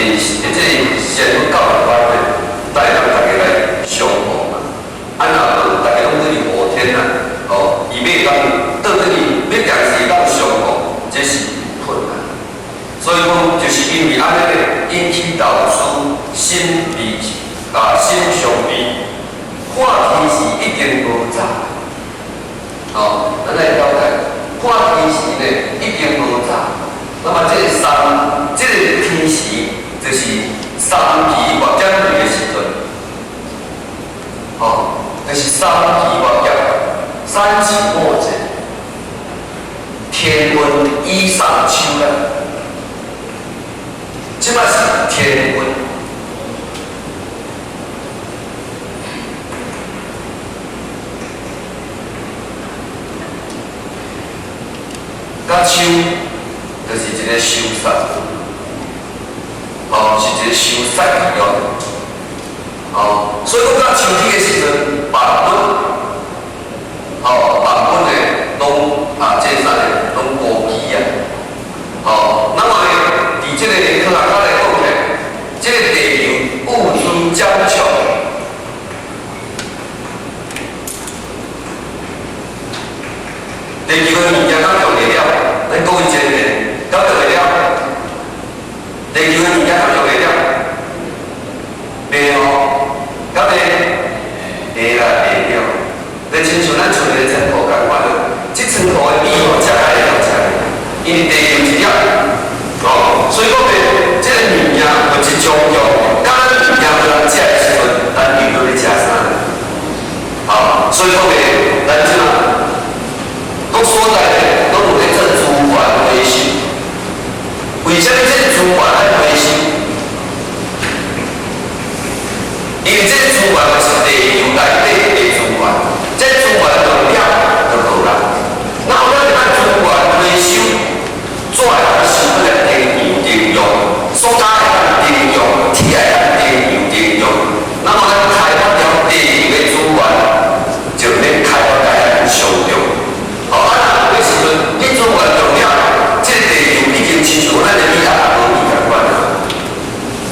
地的這個仙佛教育班咧，帶咱大家來相互嘛。啊，若無大家攏對佇雨天啊，哦，伊欲當倒轉去，欲定時當相互，這是有困難。所以講，就是因為按呢咧，引起老師心悲啊，心傷悲，看天時已經無早。哦，咱來了解，看天時呢已經無早。那麼這個三，這個天時就是三期末減去的時陣，哦，就是三期末減，三期末節，天溫以上秋啦，這擺是天溫。佮秋就是一個收殺，哦，是一個收殺期哦，哦，所以講到秋天的時陣，萬物，哦，萬物呢，攏啊，這啥呢，攏枯枝啊，哦，那麼呢，佇這個科學家來講呢，這個地球物資減少，地球的物件敢用會了，咱各位前面敢用會了？地球的物件敢用會了？袂哦，敢袂？會啦，會了。就親像咱厝內的倉庫仝款咯，這倉庫的米吼，食會了食，因為地球一粒，哦，所以講咧，這個物件物質充足，當咱物件無人食的時陣，咱又閣咧食啥？好，所以講咧，咱這馬各所在咧，攏有咧做資源回收。為啥物這個資源愛回收？因為這個資源嘛是地球內底的資源，這個資源用了就無啦。那我咱愛資源回收，紙會當收來地球利用，塑膠會當利用，鐵會當地球利用。那麼咱開發掉地球的資源，就免開發甲遐傷重。好，啊，若有的時陣，你資源用了，這個地球已經親像咱的米仔也無米仝款啊。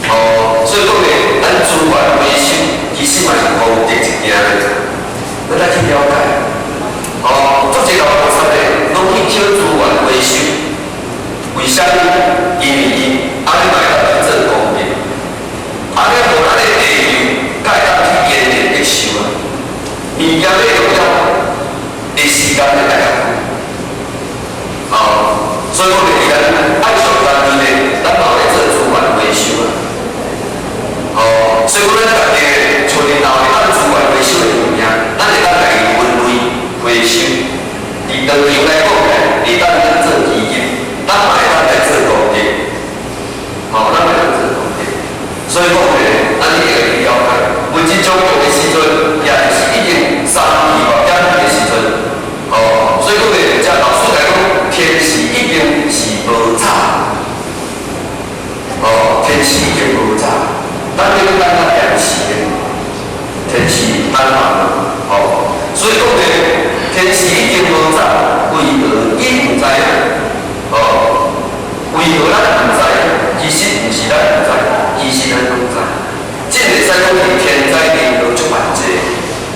哦，所以講咧，咱資源回收其實嘛是功德一件咧，咱愛去了解。哦，足濟老菩薩咧，攏去捡資源回收，為啥物？因為𪜶按呢嘛會當去做功德，按呢予咱的地球才會當去延年益壽啊。物件欲用了的時間會較久。哦，所以講咧，咱愛上單位咧，咱嘛有咧做資源回收啊。哦，所以講咱家己厝裡頭會當資源回收的物件，咱會當共伊分類回收。佇當場來講咧，會當去做基金，咱嘛會當來做功德。吼，咱嘛會當做功德。所以講咧，咱一定會去了解，物質充足的時陣，也就是已經三期末減去的時陣。哦，所以講咧，這老師來講，天時已經是無早。哦，天時已經無早，咱咧等較電視的，天時等慢哦，所以講咧，天時已經無早，為何伊毋知影？哦，為何咱毋知？其實毋是咱毋知，其實咱攏知。這會使講是天災人禍足萬濟，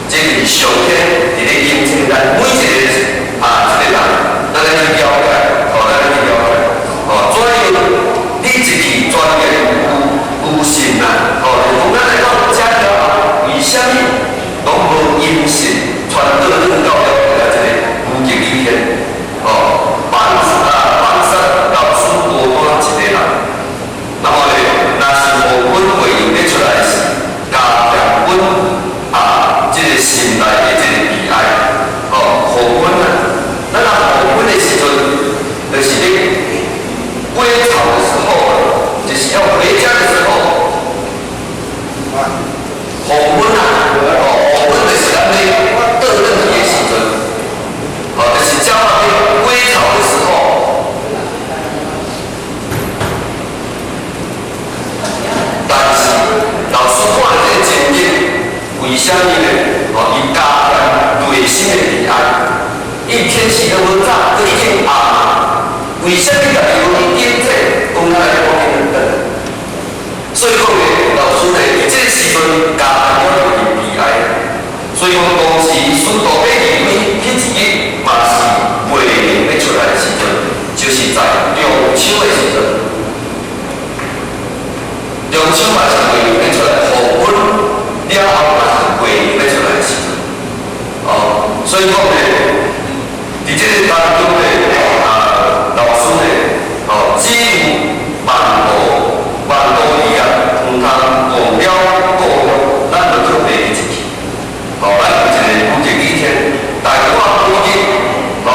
這是上天佇咧警醒咱每一個啊，這個人，咱來去了解，哦，咱來去了解，哦，怎樣你一去鑽研有有心啊，哦，就講咱來到遮了後，為啥物攏無音信傳到轉到了這個無極理天？哦，放啊放殺老師孤單一個人，那麼咧，若是黃昏月影欲出來時，加添阮啊，這個心內的這個悲哀，哦，黃昏啊，咱若黃昏的時陣，就是咧歸巢的時候，就是要回家的時候。黃昏啊，哦，黃昏就是咱咧倒轉去的時陣，哦，就是鳥仔咧歸巢的時候。但是老師看這個情景，為啥物呢？哦，伊加添內心的悲哀。伊天時都無早，都已經暗啊，為啥物家己無去警醒，講咱來趕緊轉？秋嘛是月亮欲出來，黃昏了後嘛是月亮欲出來的時陣。哦，所以講咧，佇這個當中咧，啊，老師咧，哦，只有萬途萬途裡啊，毋通忘了故鄉，咱就叫袂記一去。哦，咱有一個古籍語天，大半幾日，哦，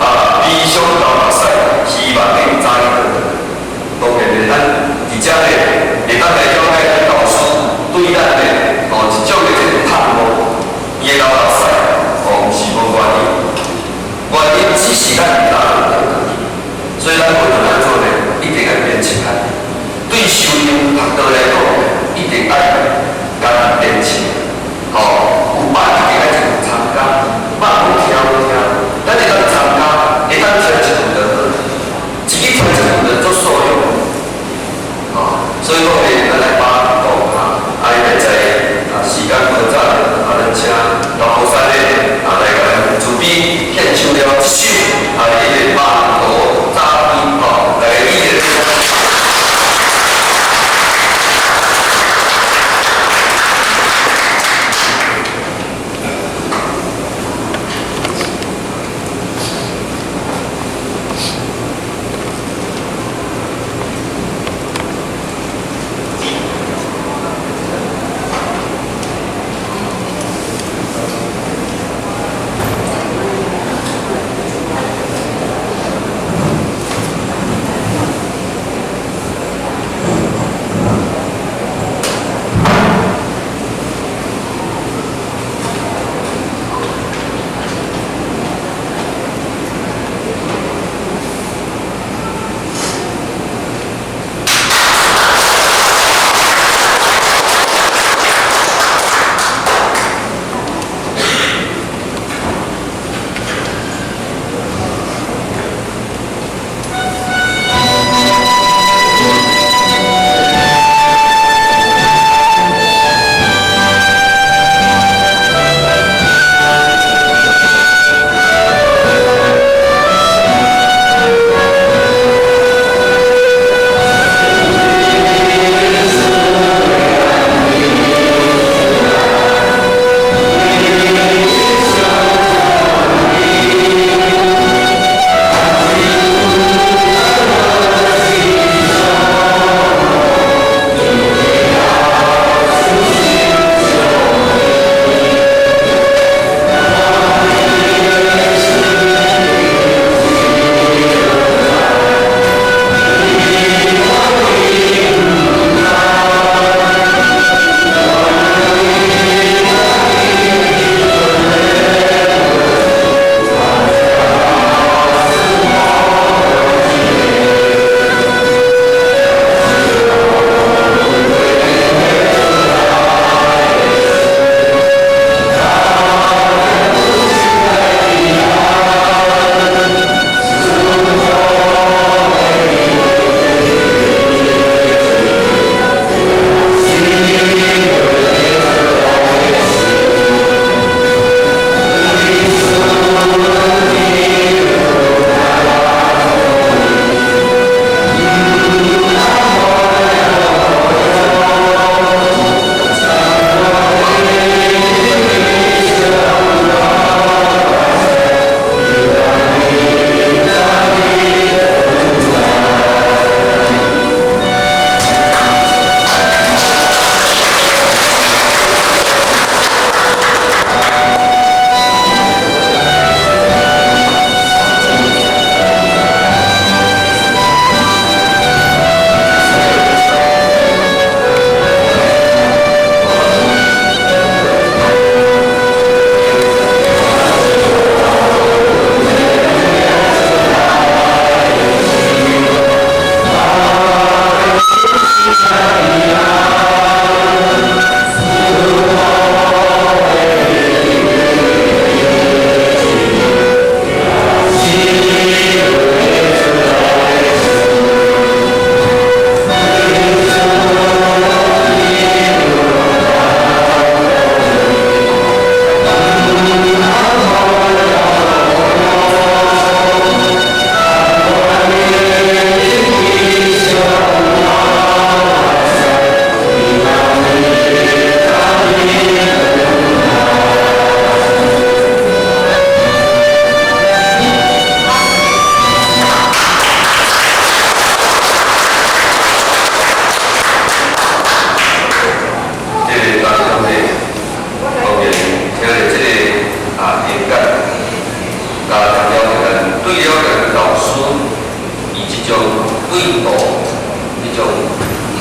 啊，悲傷流目屎，希望恁早日轉來。當然咧，咱佇遮咧，會當來了解咱老師對咱的哦一種的這個盼望，伊會流目屎，哦，毋是無原因，原因只是咱毋當轉去，所以咱無論按怎咧，一定愛勉強。對修行學道來講，一定愛共練習。吼，有班一定愛一去參加，莫講聽無聽，咱會當參加，會當聽一句就好，一去聽一句就足受用。吼，所以講咧，咱來把握哈，啊，因為在啊時間無早，啊，咱請老菩薩咧啊來共咱慈悲獻唱了這首啊，伊的萬途早歸吼，來語言。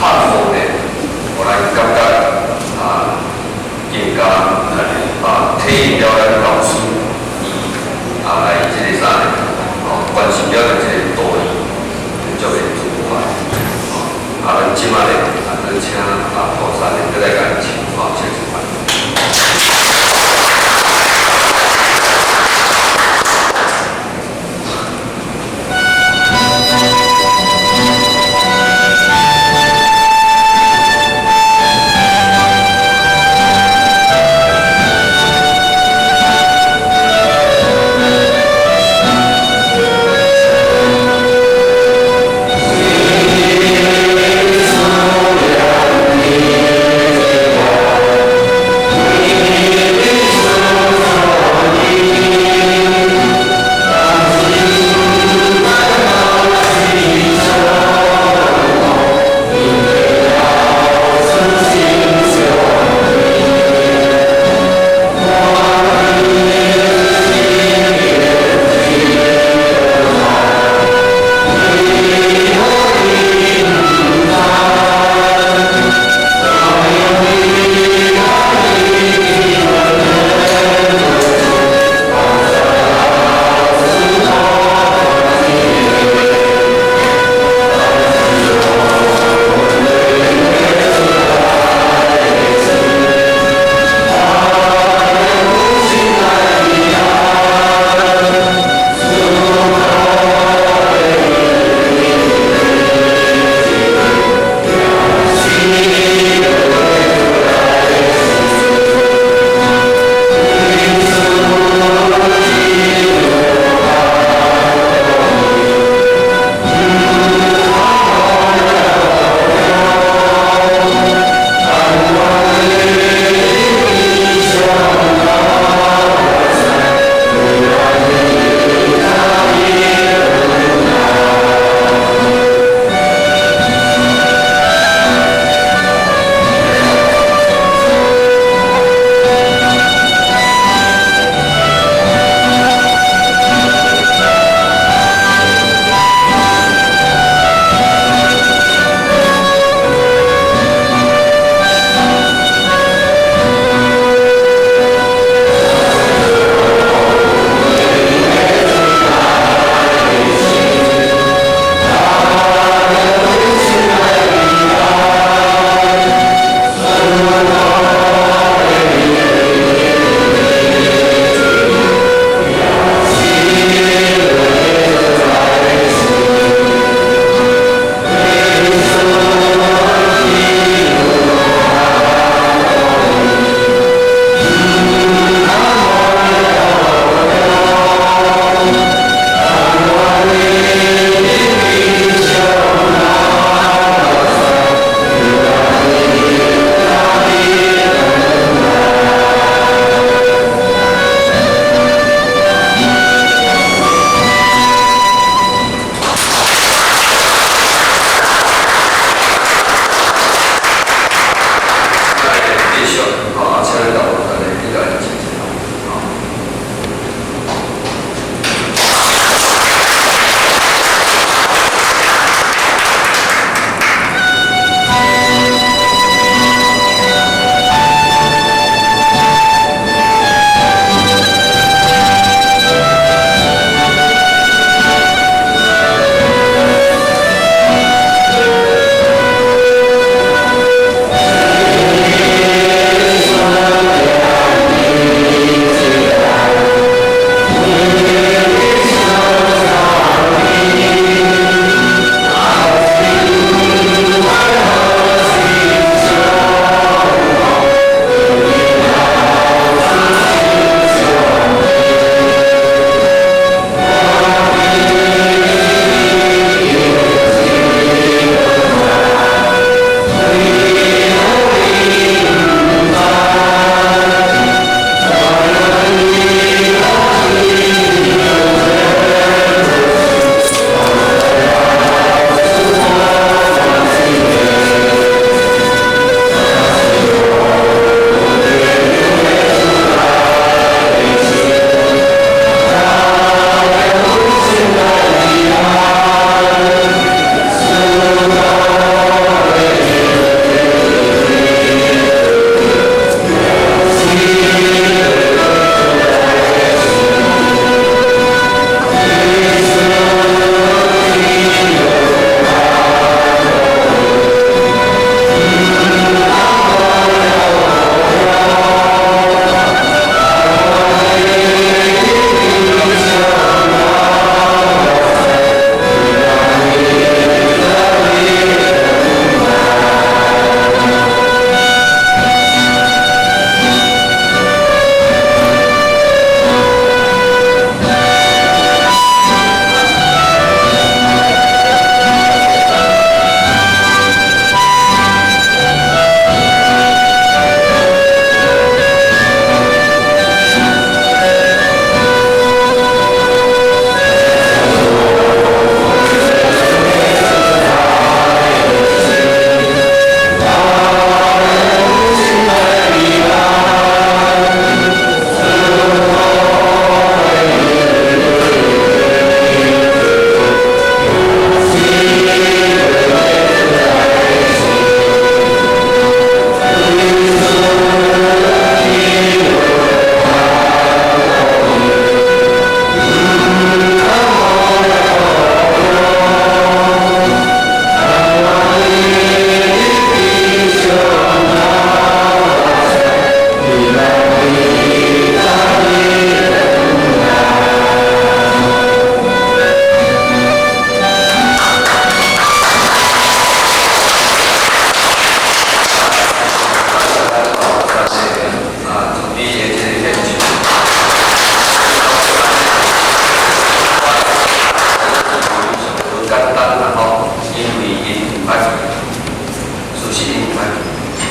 探訪咧，予咱感覺啊，更加啊，體驗了咱老師伊啊來這个啥呢？哦，關心了這个道義，足個自懷。哦，啊，咱這擺咧啊，閣請啊菩薩咧，閣來共唱哦，唱一擺。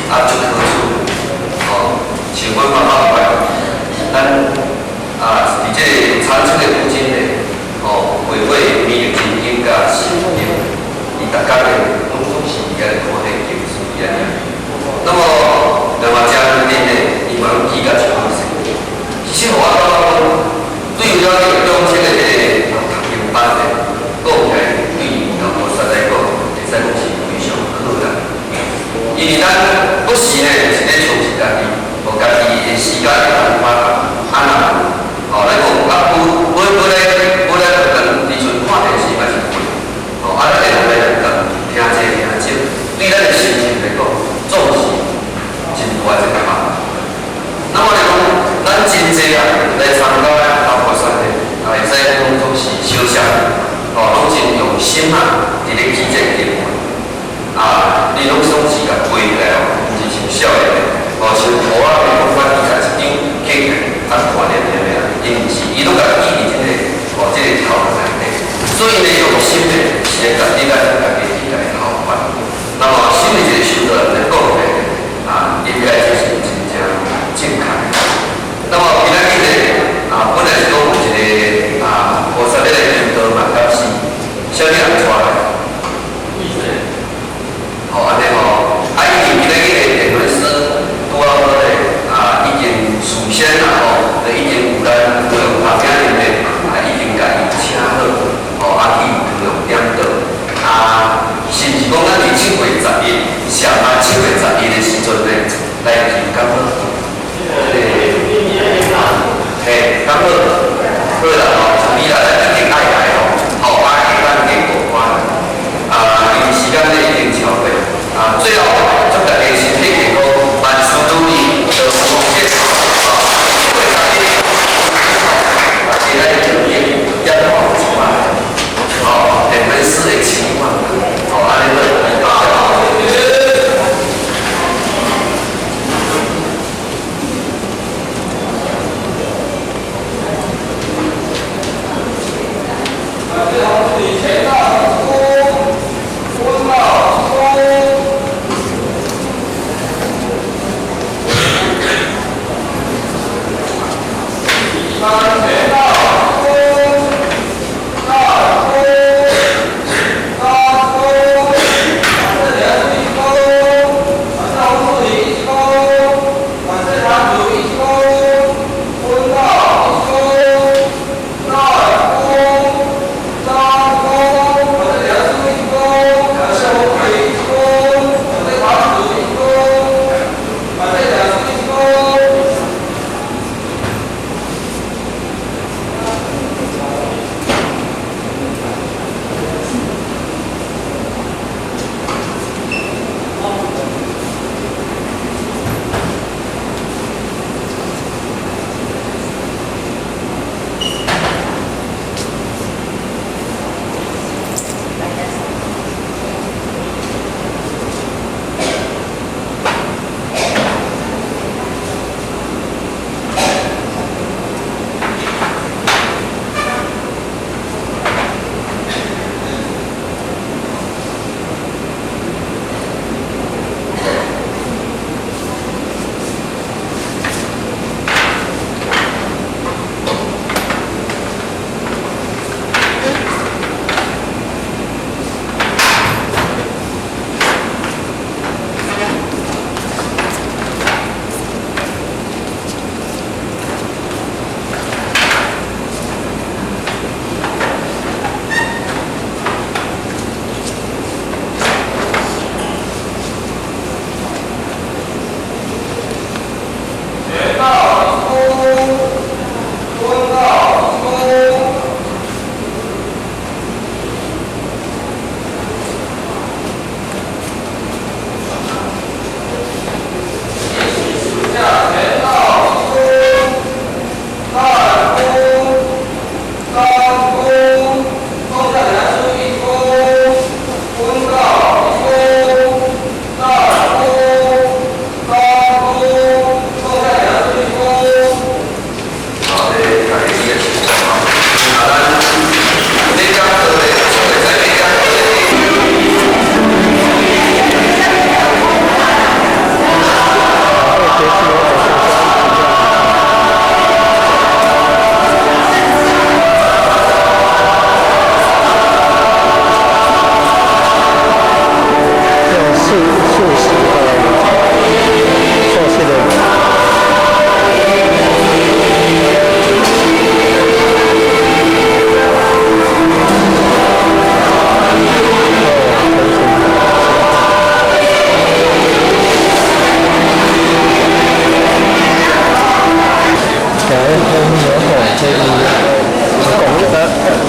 啊，足好處，哦，像阮媽媽共款，咱啊，佇這個產出的母親咧，哦，會會免疫神經佮神經，伊逐工咧攏總是佇遐咧看彼個電視安呢。那麼另外遮邊咧，伊嘛攏記甲足好勢。其實我感覺講，對於咱這個中七的這個讀經班咧，講起來對老菩薩來講，會使講是非常好啦。因為咱不時咧是咧充實家己，予家己的時間會當發達，啊若吼來講啊，無無無來無來共佇陣看電視嘛是會，吼啊咱會當來共聽這聽少，對咱的心情來講，總是真大一個幫助。那麼來講，咱真濟啊來參加老菩薩的，啊會使講總是小小，吼攏真用心啊，佇咧記這個經文。啊，你攏總是共背起來哦，毋是像少年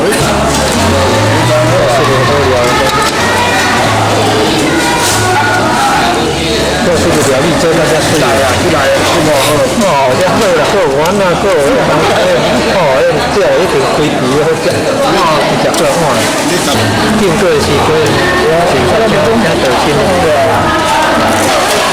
這個好料。這這個料理做到遮媠啊，起來哦，這好啦，好，我那好，哦，這一定開皮好食，哦，食過看，經過時過，我是較正正道心。